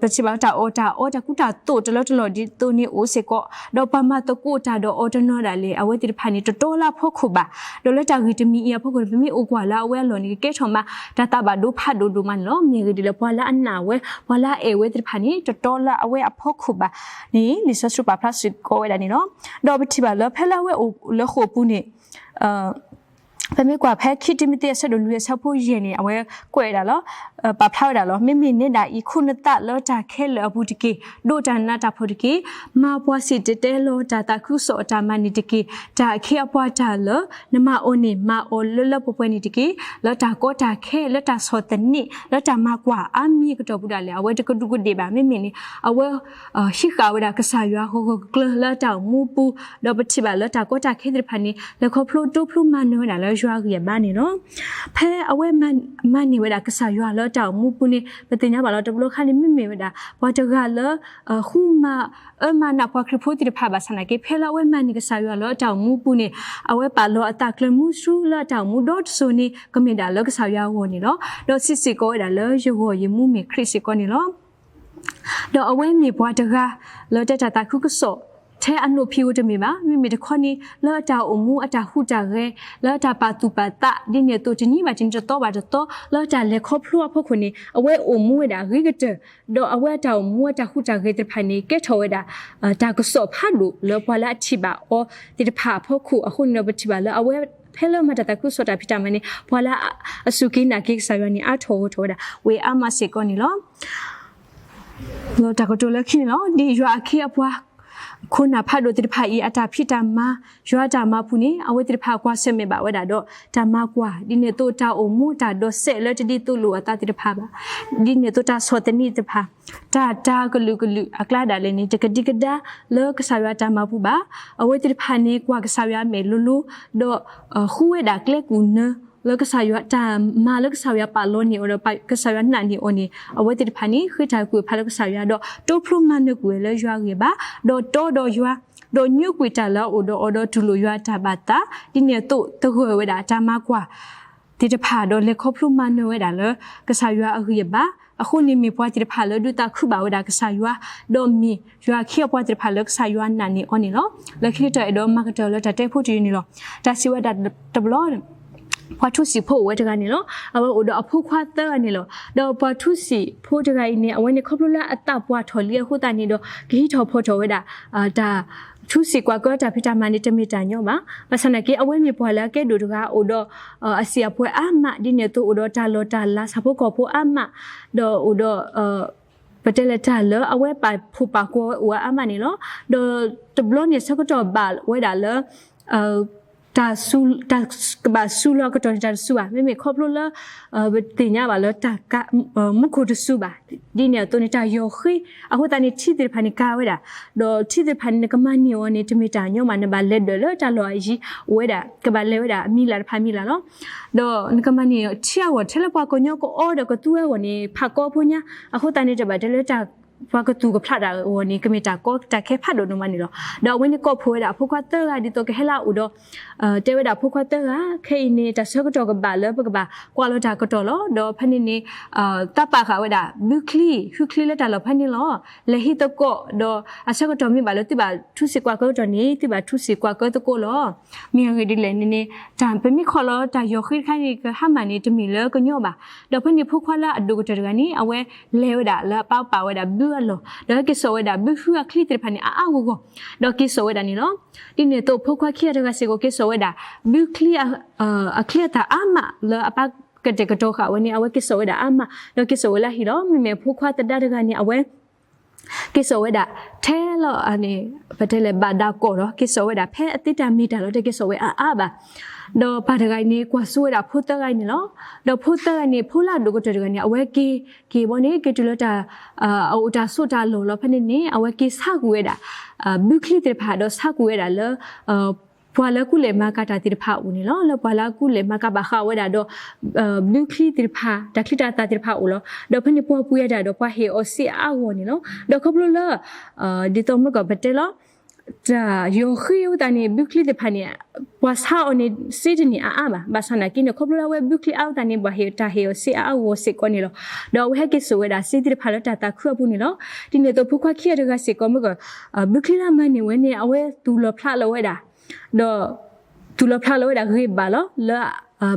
ပထံၣ်ဘၣ်လၢတၢ်အီၣ်တၢ်အီ တၢ်ကူတၢ်သိးတလီတလီဒ်သိးန့ၣ်အိၣ်စ့ၢ်ကီး, ဒီးပှၤမၤသကိးတၢ်ဒီးအီၤတနီၤဒၣ်လဲာ် အဝဲသ့ၣ်တဖၣ်န့ၣ် တတီလၢအဖီခိၣ်ဘၣ်. ဒီးလၢတၢ်ဂ့ၢ်တမံၤအံၤအဖီခိၣ်န့ၣ် ပမ့ၢ်အိၣ်ကွၢ်လၢအဝဲအလီၢ်န့ၣ် ကကဲထီၣ်မး တၢ်သးဘၣ်ဒိဖးဒိၣ်ဒိၣ်မးန့ၣ်လီၤ. မ့ၢ်ဂ့ၢ်ဒ်လဲၣ် ပှၤလၢအနာ်ဝဲ ပှၤလၢအအဲၣ်ဝဲသ့ၣ်တဖၣ်န့ၣ် တတီလၢအဝဲအဖီခိၣ်ဘၣ်န့ၣ် လံာ်စီဆှံပာ်ဖျါစ့ၢ်ကီးဝဲဒၣ်န့ၣ်လီၤ. ဒီးပထံၣ်ဘၣ်လၢဖဲလၢအဝဲအိၣ်လၢဃိာ်ပူၤန့ၣ် ပမ့ၢ်ကွၢ်ဖဲခံတံၤမသ့းအဆၢဒိၣ်လွံၢ်အဆၢဖိယဲၢ်န့ၣ် အဝဲကွဲးဝဲဒၣ်လီၤ, ပာ်ဖျါဝဲဒၣ်လီၤ. မ့မ့ၢ်နဲဒၣ်အံၤ ခိးနသးလၢတၢ်ခဲလၢာ်အပူၤတက့ၢ်. ဒိးတၢ်နးတၢ်ဖှီၣ်တက့ၢ်. မၤပှၤစံၣ်တဲၤတဲလီၤတၢ်သးခုကစီၣ်အတၢ်မၤန့ၣ်တက့ၢ်. တၢ်အခ့အပှၤတၢ်လၢနမၤအီၤန့ၣ် မၤအီၤလၢလၢပှဲၤပှဲၤန့ၣ်တက့ၢ်. လၢတၢ်ကီတၢ်ခဲ လၢတၢ်ဆီၣ်သနံး လၢတၢ်မၤကွၢ်အါမံၤအကတီၢ်ပူၤဒၣ်လဲာ် အဝဲတကဒူးကဒ့ၣ်ဘၣ်. မ့မ့ၢ်န့ၣ် အဝဲ ဟံးဃာ်ဝဲဒၣ်ကစၢ်ယွၤဂီၤဂီၤကျၢၤကျၢၤလၢအတၢ်အိၣ်မူပူၤ, ဒီးပထံၣ်ဘၣ်လၢတၢ်ကီတၢ်ခဲသ့ၣ်တဖၣ်န့ၣ် လဲၤခီဖျိတိဖျိမၤနၢၤဝဲဒၣ်လၢယွၤအဂံၢ်အဘါန့ၣ်လီၤ. ဖဲအဝဲမၤန့ၢ်ဝဲဒၣ်ကစၢ်ယွၤလၢအတၢ်အိၣ်မူပူၤန့ၣ် ပသ့ၣ်ညါဘၣ်လီၤ တဘျီခါန့ၣ် မ့မ့ၢ်ဝဲဒၣ် ပှၤတဂၤလၢ ဃုမၤအၢမၤနးပှၤခရံာ်ဖိသ့ၣ်တဖၣ်ဘၣ်ဆၣ်သနာ်က့ ဖဲလၢအဝဲမၤန့ၢ်ကစၢ်ယွၤလၢအတၢ်အိၣ်မူပူၤန့ၣ် အဝဲပာ်လီၤအသးကျၢၤမူဆူလၢအတၢ်အိၣ်မူဒီတစိၤန့ၣ် ကမ့ၢ်ဒၣ်လၢကစၢ်ယွၤအဂီၢ်န့ၣ်လီၤ. ဒီးစံးစ့ၢ်ကီးဝဲဒၣ်လၢယဂီၢ်ယမူမ့ၢ်ခရံာ်စ့ၢ်ကီးန့ၣ်လီၤ. ဒီးအဝဲမ့ၢ်ပှၤတဂၤ လၢတဲတၢ်သးခုကစီၣ် ထဲအနိးဖံးဧိၤတမ့ၢ်ဘၣ်. မ့မ့ၢ်တခီန့ၣ် လၢအတၢ်အိၣ်မူအတၢ်ဟူးတၢ်ဂဲၤ လၢအတၢ်ပာ်သူၣ်ပာ်သး ဒ်န့ၣ်အသိးတနံၤဘၣ်တနံၤတသီဘၣ်တသီ လၢတၢ်လဲၤခီဖျိအဖီခိၣ်န့ၣ် အဝဲအိၣ်မူဝဲဒၣ်ဂ့ၤကတၢၢ် ဒီးအဝဲအတၢ်အိၣ်မူအတၢ်ဟူးတၢ်ဂဲၤသ့ၣ်တဖၣ်န့ၣ် ကဲထီၣ်ဝဲဒၣ် တၢ်ကစီၣ်ဖးဒိၣ်လၢပှၤလၢအထံၣ်ဘၣ်အီၤသ့ၣ်တဖၣ်အဖီခိၣ်အဃိန့ၣ်ဒီး ပထံၣ်ဘၣ်လၢအဝဲ ဖဲလၢမၤတၢ်သးခုကစီၣ်တၢ်ဖံးတၢ်မၤန့ၣ် ပှၤလၢအစူၢ်က့ၤနာ်က့ၤကစၢ်ယွၤန့ၣ် အါထီၣ်ဂီၢ်ထီၣ်ဝဲဒၣ် ဝဲအါမးစ့ၢ်ကီးန့ၣ်လီၤ. လီၤတၢ်ကတိၤလၢခံန့ၣ်လီၤ. ဒ်ယွၤအခ့အပှၤ ခိၣ်နၢ်ဖးဒိၣ်သ့ၣ်တဖၣ်အံၤ အတၢ်ဖံးတၢ်မၤ, ယွၤအတၢ်မၤပူၤန့ၣ် အဝဲသ့ၣ်တဖၣ်ကွၢ်ဆၢၣ်မဲာ်ဘၣ်ဝဲဒၣ်ဒီး တၢ်မၤကွၢ် ဒ်န့ၣ်အသိးတၢ်အိၣ်မူတၢ်ဒိးစဲးလၢတဒ်သိးလိာ်အသးသ့ၣ်တဖၣ်ဘၣ်, ဒ်န့ၣ်အသိးတၢ်ဆီၣ်သနံးသ့ၣ်တဖၣ်, တၢ်တၤကလုာ်ကလုာ်အကျါဒၣ်လဲာ်န့ၣ် တကဒံကဒါလၢကစၢ်ယွၤတၢ်မၤပူၤဘၣ်. အဝဲသ့ၣ်တဖၣ်န့ၣ် ကွၢ်ကစၢ်ယွၤအမဲာ်လိၤလိၤ, ဒီး ဃုဝဲဒၣ်ကျဲကူၣ်နၢ လၢကစၢ်ယွၤတၢ်မၤလၢကစၢ်ယွၤပာ်လီၤန့ၢ်အီၤဒီး ကစၢ်ယွၤနာ်န့ၢ်အီၤန့ၣ် အဝဲသ့ၣ်တဖၣ်န့ၣ် ဃ့တၢ်ကွံာ်ဖးလၢကစၢ်ယွၤ ဒီးတိဖျိမၤနၢၤကွံာ်ဝဲလၢယွၤအဂံၢ်ဘါ, ဒီးတီဒီးယွၤ, ဒီးညိကွံာ်တၢ်လၢအအိၣ်ဒီးအီၤဒီးတူၢ်လိာ်ယွၤအတၢ်ဘၣ်သး, ဒ်န့ၣ်အသိးတဂၢၢ်ဝဲဒၣ်တၢ်မၤကွၢ် သ့ၣ်တဖၣ် ဒီးလဲၤခီဖျိမၤနၢၤဝဲဒၣ်လၢ ကစၢ်ယွၤအဂံၢ်အဘါ, အဃိန့ၣ်မ့ၢ်ပှၤသ့ၣ်တဖၣ်လၢဒုးသးခုဘၣ်ဝဲဒၣ်ကစၢ်ယွၤ, ဒီးမ့ၢ်ယွၤအခ့အပှၤသ့ၣ်တဖၣ်လၢကစၢ်ယွၤနာ်န့ၢ်အီၤန့ၣ်လီၤ. လၢခံကတၢၢ်အဲၣ်ဒိးမၤကတၢၢ်လၢတၢ်တဲဖိတယုၢ်န့ၣ်လီၤ. တၢ်စံးဝဲဒၣ်တဘျီ ပှၤထူစံာ်ဖိအိၣ်ဝဲတဂၤန့ၣ်လီၤ. အဝဲအိၣ်ဒီးအဖိခွါသၢဂၤန့ၣ်လီၤ. ဒီးပှၤထူစံာ်ဖိတဂၤအံၤန့ၣ် အဝဲန့ၣ်ခီဖျိလၢအသးပှၢ်ထီၣ်လံအဃိသတးန့ၣ်ဒီး ကဟံးထီၣ်ဖီၣ်ထီၣ်ဝဲဒၣ် တၢ် ထူစံာ်ကွၢ်ကၢတၢ်ဖံးတၢ်မၤန့ၣ် တမ့ၢ်တၢ်ညီဘၣ်. ဘၣ်ဆၣ်သနာ်က့ အဝဲမ့ၢ်ပှၤလၢအကဲဒိၣ်တဂၤ အိၣ်ဒီး အစံာ်အပှဲၤအါမး ဒ်န့ၣ်အသိးအိၣ်ဒီးတၢ်လီၢ်တၢ်လၤ ဆၣ်ဖိကီၢ်ဖိအါမး, ဒီးအိၣ်ဒီး ပတဲလဲၣ်တၢ်လၢအဝဲပာ်ဖှိၣ်ပာ်ကွီၤဝဲအိၣ်ဝဲအါမးန့ၣ်လီၤ. ဒီးတဘျီန့ၣ်ဆၢကတီၢ်ဘၣ်ဝဲဒၣ်လၢ တၢ် တၢ်ကဘၣ်စူၤလီၤအကတီၢ်န့ၣ် တၢ်တစူၤဘၣ်. မ့မ့ၢ်ခီဖျိလၢ ပသ့ၣ်ညါဘၣ်လၢတၢ် မူခိၣ်တစူၤဘၣ်. ဒ်န့ၣ်အသိးန့ၣ် တၢ်ယီၤဃ့ အဃိသတးန့ၣ် ထံသ့ၣ်တဖၣ်န့ၣ်ကၤဝဲဒၣ်, ဒီးထံသ့ၣ်တဖၣ်န့ၣ် နကမၤန့ၢ်အီၤန့ၣ် တမ့ၢ်တၢ်ညီမး, နဘၣ်လဲၤဒၢးလၢတၢ်လီၢ်အယံၤ အိၣ်ဝဲဒၣ် ကဘၣ်လဲၤဝဲဒၣ်အမံၤလၢ်တဖၣ်မံၤလၢ်လီၤ. ဒီးနကမၤန့ၢ်ထံအဂီၢ် ထဲလၢပှၤကညီကအီဒီးကသူဝဲအဂီၢ်န့ၣ် ဖးကီဖိညါ, အဃိသတးန့ၣ် တဘၣ်တဲလၢတၢ် ပှၤကသူၣ်ကဖျးတၢ်အဂီၢ်န့ၣ် ကမ့ၢ်တၢ်ကီတၢ်ခဲဖးဒိၣ်ဒိၣ်မးန့ၣ်လီၤ. ဒီးအဝဲန့ၣ်ကိးဖှိၣ်ဝဲဒၣ်အဖိခွါသၢဂၤ ဒ်သိးကဟဲလၢအအိၣ်ဒီး တဲဝဲဒၣ်ဖိခွါသၢဂၤ ခဲအံၤန့ၣ် တၢ်ဆၢကတီၢ်ကဘၣ်လၢပကဘၣ်ကွၢ်လီၤတၢ်ကတီၢ်လီၤ. ဒီးဖဲန့ၣ်န့ၣ် သးပာ်ဃာ်ဝဲဒၣ် ဘုချံ ဟုချံလၢတၢ်လီၢ်ဖဲန့ၣ်လီၤ. လဲၤဟံးသကိး ဒီးအဆၢကတီၢ်မ့ၢ်ဘၣ်လၢသုဘၣ်ထူစံာ်ကွၢ်ကၢကတီၢ်န့ၣ် သုဘၣ်ထူစံာ်ကွၢ်ကၢသကိးလီၤ. မ့ၢ်အဂ့ၢ်ဒ်လဲၣ်န့ၣ်န့ၣ် တၢ်ပမ့ၢ်ခီၣ်လီၤတၢ်ယီၤဃ့တခါန့ၣ် ကဟါမၢ်န့ၣ် တမ့ၢ်လၢကညီဘၣ်. ဒီးဖဲန့ၣ်ဖိခွါလၢအဒိၣ်ကတၢၢ်တဂၤန့ၣ် အဝဲလဲၤဝဲဒၣ်လၢအပာ်ပာ်ဝဲဒၣ်ဘုအလီၢ် ဒီးဟဲက့ၤစိာ်ဝဲဒၣ်ဘုဟုအချံသ့ၣ်တဖၣ်န့ၣ် အါအါဂီၢ်ဂီၢ် ဒီးက့ၤစိာ်ဝဲဒၣ်န့ၣ်လီၤ. ဒ်န့ၣ်အသိးဖိခွါခံဂၤတဂၤစ့ၢ်ကီးက့ၤစိာ်ဝဲဒၣ် ဘုချံ အချံအသၣ်အါမးလၢအပၢ်ကတဲာ်ကတီၤဃာ်ဝဲန့ၣ် အဝဲက့ၤစိာ်ဝဲဒၣ်အါမး ဒီးက့ၤစိာ်ဝဲလၢဟံၣ်လီၤ. မ့မ့ၢ်ဖိခွါသဒါတဂၤန့ၣ် အဝဲ က့ၤစိာ်ဝဲဒၣ် ထဲလီၤ ပတဲလဲၣ်ဘၣ်ဒၣ်ကီၢ်ဒီး က့ၤစိာ်ဝဲဒၣ်ဖဲအသ့တၢ်မ့ၢ်တၢ်လီၤ တက့ၤစိာ်ဝဲအါအါဘၣ်. ဒီးပၢ်တဂၤအံၤန့ၣ် ကွၢ်စိဝဲဒၣ်ဖိသၢဂၤအံၤန့ၣ်လီၤ. ဒီးဖိသၢဂၤန့ၣ် ဖိလၢအဒိၣ်ကတၢၢ်တဂၤန့ၣ် အဝဲက့ၤ က့ၤဘီန့ၣ် က့ၤတုၤလၢတၢ် အအိၣ်တၢ်ဆိးတၢ်လီၢ်လီၤ. ဖဲန့ၣ်န့ၣ် အဝဲက့ၤဆါကွံာ်ဝဲဒၣ် ဘုချံသ့ၣ်တဖၣ် ဒီးဆါကွံာ်ဝဲဒၣ်လၢ ပှၤလၢကူၣ်လဲၤမၤကၤတၢ်သ့ၣ်တဖၣ်အအိၣ်န့ၣ်လီၤ. လၢပှၤလၢအကူၣ်လဲၤမၤကၤဘၣ်ဃးဝဲဒၣ်ဒီး ဘုချံသ့ၣ်တဖၣ် တၢ်ချံတၢ်သၣ်သ့ၣ်တဖၣ်အအိၣ်လီၤ. ဒီးဖဲန့ၣ်ပှၤပှ့ၤအတၢ်ဒီးပှၤဟ့ၣ်အီၤစ့အါအါဂီၢ်ဂီၢ်န့ၣ်လီၤ. ဒီးခီဖျိလၢ ဒ်သိးမ့ၢ်ကီးပတဲလီၤ တၢ်ယီၤဃ့အဃိသတးန့ၣ် ဘုချံသ့ၣ်တဖၣ်န့ၣ် ပှၤဆါအီၤန့ၣ် စ့တန့ၢ်အါအါဘၣ်. ဘၣ်ဆၣ်သနာ်က့န့ၣ် ခီဖျိလၢအဝဲဘုချံအါအဃိသတးန့ၣ် ပှၤဟ့ၣ်တၢ်ဟ့ၣ်အီၤစ့အါအါဂီၢ်ဂီၢ်စ့ၢ်ကီးန့ၣ်လီၤ. ဒီးအဝဲဟဲက့ၤစိာ်ဝဲဒၣ်စ့သ့ၣ်တဖၣ်လၢတၢ်သးခုအပူၤန့ၣ်လီၤ. ဒ်န့ၣ်အသိးဖိခွါခံဂၤတဂၤစ့ၢ်ကီးမ့ၢ်ကီး ဘုချံလၢအမၤန့ၢ်ဝဲန့ၣ် အဝဲသူၣ်လီၤဖျးလီၤဝဲဒၣ် ဒီး သူၣ်လီၤဖျးလီၤဝဲဒၣ်ဂ့ၤဘၣ်လီၤ. လၢ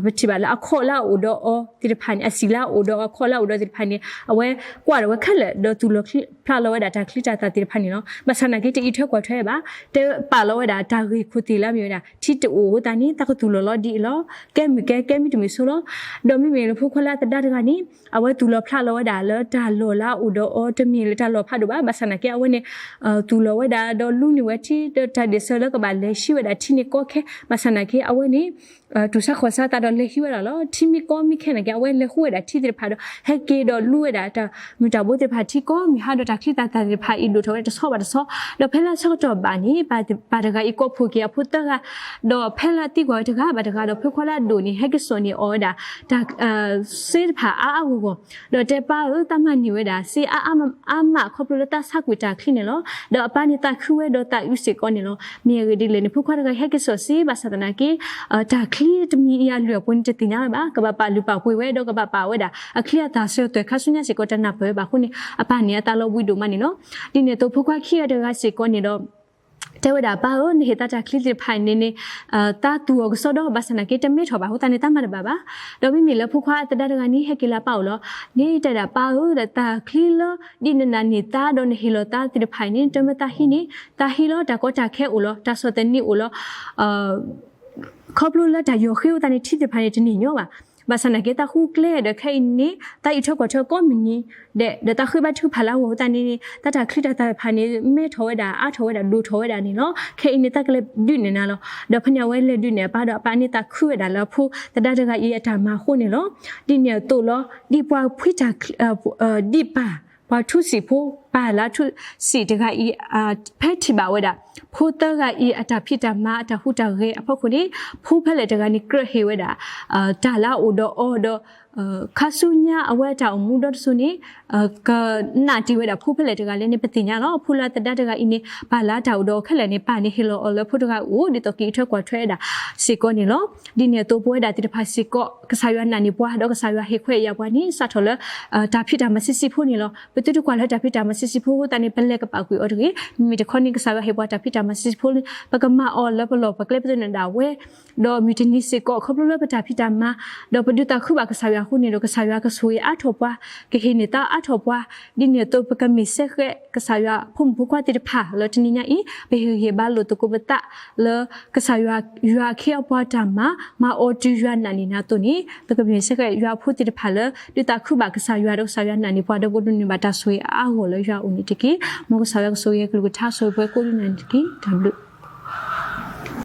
ပထံၣ်ဘၣ်လၢအခီၣ်လၢအအိၣ်ဒီးအီၤသ့ၣ်တဖၣ်န့ၣ် အစံာ်လၢအအိၣ်ဒီးအခီၣ်လၢအအိၣ်ဒီးသ့ၣ်တဖၣ်န့ၣ် အဝဲကွၢ်ဒီးဝဲခဲလၢာ် ဒီးသူၣ်လီၤဖျးလီၤဝဲဒၣ်တၢ်ချံတၢ်သၣ်သ့ၣ်တဖၣ်န့ၣ်လီၤ. ဘၣ်ဆၣ်သနာ်က့ တအံးထွဲကွၢ်ထွဲဘၣ်, တဲပာ်လီၤဝဲဒၣ်တၢ်ဂ့ၢ်ခိၣ်သ့ၣ်လၢအမ့ၢ်ဝဲဒၣ် ထံတအိၣ်အဃိသတးန့ၣ် တၢ်ကသူၣ်လီၤလီၤဒ်အံၤလီၤ. ကဲမုၢ်ကဲ ကဲမုၢ်တမုၢ်ဆိလီၤ. ဒီးမ့မ့ၢ်လၢဖိခွါလၢအသဒါတဂၤန့ၣ် အဝဲသူၣ်လီၤဖျးလီၤဝဲဒၣ်လၢတၢ်လီၢ်လၢအအိၣ်ဒီးအီၤ တမ့ၢ်လၢတၢ်လီၢ်ဖးဒိၣ်ဘၣ်. ဘၣ်ဆၣ်သနာ်က့ အဝဲန့ၣ် သူၣ်လီၤဝဲဒၣ်ဒီးလူန့ၢ်ဝဲထံ ဒီးတၢ်ဒ့ၣ်စၢၤလၢကဘၣ်လဲၤဟံးဝဲဒၣ်ထံန့ၣ်ကီခဲ ဘၣ်ဆၣ်သနာ်က့ အဝဲန့ၣ် တူၢ်ဆါခီၣ်ဆါသးဒီးလဲၤဟံးဝဲဒၣ်လီၤ. ထံမ့ၢ်ကီမ့ၢ်ခဲသနာ်က့ အဝဲလဲၤဃုဝဲဒၣ်ထံသ့ၣ်တဖၣ်ဒီး ဟဲက့ၤဒီးလူဝဲဒၣ်တၢ်မုၢ်တၢ်ဘိသ့ၣ်တဖၣ်ထံကီမ့ၢ်ဟါဒီးတၢ်ချံတၢ်သၣ်သ့ၣ်တဖၣ်အံၤဒိၣ်ထီၣ်ဝဲတဆီဘၣ်တဆီ ဒီးဖဲလၢအဆၢကတီၢ်ဘၣ်န့ၣ် ပၢ်တဂၤအံၤကိးဖှိၣ်က့ၤအဖိသၢဂၤ ဒီးဖဲလၢအသံကွၢ်ဝဲတဂၤဘၣ်တဂၤဒီး ဖိခွါလၢအဒိၣ်န့ၣ် ဟဲက့ၤစိာ်န့ၢ်အီၤဝဲဒၣ် တၢ် စ့တဖၣ်အါအါဂီၢ်ဂီၢ် ဒီးတဲပၢ်ဧၢ သးမၤန့ၢ်ဝဲဒၣ်စ့အါအါမး ခီဖျိလၢသးဆါကွံာ်တၢ်ချံန့ၣ်လီၤ. ဒီးအပၢ်န့ၣ်သးခုဝဲဒီးသးအုးစ့ၢ်ကီးန့ၣ်လီၤ. မ့ၢ်အဂ့ၢ်ဒ်လဲၣ်န့ၣ် ဖိခွါတဂၤဟဲက့ၤစိာ်စ့ ဘၣ်ဆၣ်သနာ်က့ တၢ်ချံတမံၤအံၤအလွဲၢ်အပူၤန့ၣ် တသ့ၣ်ညါဝဲဘၣ်. ကဘၣ်ပာ်လုၢ်ပာ်ပှ့ၤဝဲ ဒီးကဘၣ်ပာ်ဝဲဒၣ်အချံအသၣ်ဆၢသွဲၣ်ခါဆူညါစ့ၢ်ကီး တနၢ်ပၢၢ်ဘၣ်အဃိန့ၣ် အပၢ်န့ၣ်အသးလီၤဘှံးဒိၣ်မးန့ၣ်လီၤ. ဒ်န့ၣ်အသိးဖိခွါခံဂၤတဂၤစ့ၢ်ကီးန့ၣ်ဒီး တဲဝဲဒၣ်ပၢ်ဧၢ နဟ့ၣ်သးတၢ်ချံသ့ၣ်တဖၣ်န့ၣ်န့ၣ် သးသူၣ်အီၤကစီဒီ ဘၣ်ဆၣ်သနာ်က့ တမ့ၢ်ထီၣ်ဘၣ်အဃိသတးန့ၣ် သးမၤတဘၣ်ဘၣ်. ဒီးမ့မ့ၢ်လၢဖိခွါသဒါတဂၤန့ၣ် ဟဲက့ၤလၢအပၢ်အိၣ်လီၤ. န့ၣ်တဲဒၣ်ပၢ်ဧၢ တၢ်ချံလၢ ဒ်နနာ်န့ၢ်သးဒီးနဟ့ၣ်လီၤသးသ့ၣ်တဖၣ်အံၤန့ၣ် တမ့ၢ်သးဟံးန့ၣ် သးဟံးလီၤ တၢ်ကီတၢ်ခဲအိၣ်လီၤ တၢ်ဆီၣ်သနံးအိၣ်လီၤ. ခီဖျိလၢတၢ်ယီၤဃ့အဃိသတးန့ၣ် ထံသ့ၣ်တဖၣ်န့ၣ် တန့ၢ်ညီဘၣ်. ဘၣ်ဆၣ်နာ်က့ တၢ်ဃုကျဲဒီး ခဲအံၤန့ၣ် တၢ်အံးထွဲကွၢ်ထွဲကိးမုၢ်နံၤဒဲး ဒီးတၢ်ဃ့ဘါထုကဖၣ်လၢအဂီၢ်အဃိသတးန့ၣ် တၢ်တၢ်ချံတၢ်သၣ်တဖၣ်န့ၣ် မဲထီၣ်ဝဲဒၣ် အါထီၣ်ဝဲဒၣ် ဒိၣ်ထီၣ်ဝဲဒၣ်န့ၣ်လီၤ. ခဲအံၤန့ၣ် တၢ်ကလဲၤဒုးနဲၣ်နၤလီၤ. ဒီးဖဲန့ၣ် အဝဲလဲၤဒုးနဲၣ်အပၢ်ဒီး အပၢ်န့ၣ်သးခုဝဲဒၣ်လၢအဖိသဒါတဂၤအံၤအတၢ်မၤအဃိန့ၣ်လီၤ. ဒ်န့ၣ်အသိးလီၤ, ဒ်ပှၤဖှံတၢ် ဒ်ပၢ် ပှၤထူစံာ်ဖိ ပၢ်လၢထူစံာ်တဂၤအံၤ ဖဲထံၣ်ဘၣ်ဝဲဒၣ် ဖိသၢဂၤအံၤ အတၢ်ဖံးတၢ်မၤ အတၢ်ဟူးတၢ်ဂဲၤအဖီခိၣ်န့ၣ် ဖိဖဲလဲၣ်တဂၤန့ၣ် ကြၢးဟ့ၣ်ဝဲဒၣ် တၢ်လၢအအိၣ်ဒီးအီၤဒီး ခါဆူညါအဝဲအတၢ်အိၣ်မူဒီတစိၤန့ၣ် ကနာ်တ့ၢ်ဝဲဒၣ်ဖိဖဲလဲၣ်တဂၤလဲၣ်န့ၣ် ပသ့ၣ်ညါလီၤ. ဖိလၢသဒါတဂၤအံၤန့ၣ် ပၢ်လၢတၢ်အိၣ်ဒီးအီၤခဲလၢာ်န့ၣ် ပၢ်န့ၣ်ဟ့ၣ်လီၤအီၤလၢဖိတဂၤအအိၣ် ဒ်သိးကအံးထွဲကွၢ်ထွဲဝဲဒၣ်စ့ၢ်ကီးန့ၣ်လီၤ. ဒ်န့ၣ်အသိး ပဝဲဒၣ်သ့ၣ်တဖၣ်စ့ၢ်ကီး ကစၢ်ယွၤနာ်န့ၢ်ပှၤ ဒီးကစၢ်ယွၤဟ့ၣ်ခွဲးယာ်ပှၤန့ၣ် စးထီၣ်လၢ တၢ်ဖံးတၢ်မၤဆံးဆံးဖိန့ၣ်လီၤ. ပသုတကွၢ်လၢတၢ်ဖံးတၢ်မၤဆံးဆံးဖိအဃိသတးန့ၣ် ပလဲၤကပာ်ကွံာ်အီၤတဂ့ၤ. မ့မ့ၢ်တခီန့ၣ် ကစၢ်ယွၤဟ့ၣ်ပှၤတၢ်ဖံးတၢ်မၤဆံးဆံးဖိန့ၣ် ပကမၤအီၤလၢပလီၢ်ပကျဲပသနၢၣ်ဒၣ်ဝဲ ဒီးမုၢ်တနံၤစ့ၢ်ကီး ခီဖျိလၢပတၢ်ဖံးတၢ်မၤ ဒီးပဒုးသးခုဘၣ်ကစၢ်ယွၤအဃိန့ၣ်ဒီး ကစၢ်ယွၤကဆိၣ်ဂ့ၤအါထီၣ်ပှၤ, ကဟ့ၣ်န့ၢ်သါအါထီၣ်ပှၤ, ဒ်န့ၣ်အသိး ပကမ့ၢ်စဲဃဲးကစၢ်ယွၤဖိမုၣ်ဖိခွါသ့ၣ်တဖၣ်လၢတနံၤညါအံၤ ပဟ့ၣ်ဂံၢ်ဟ့ၣ်ဘါလိာ်သကိးပသးလၢ ကစၢ်ယွၤ ယွၤအခ့အပှၤတၢ်မၤ မၤအီၤတုၤယွၤနာ်န့ၢ်နၤအသိးန့ၣ် ပကမ့ၢ်စဲဃဲးယွၤအဖိသ့ၣ်တဖၣ်လၢ ဒုးသးခုဘၣ်ကစၢ်ယွၤဒီးကစၢ်ယွၤနာ်န့ၢ်ပှၤဒီးပကဒိးန့ၢ်ဘၣ်တၢ်ဆိၣ်ဂ့ၤအါဂီၢ်လၢယွၤအအိၣ်န့ၣ်တက့ၢ်. မ်ကစၢ်ယွၤကဆိၣ်ဂ့ၤကလုၢ်ကထါဆိၣ်ဂ့ၤပှၤကိးဒ်နၤန့ၣ်တက့ၢ်. တၢ်ဘျုး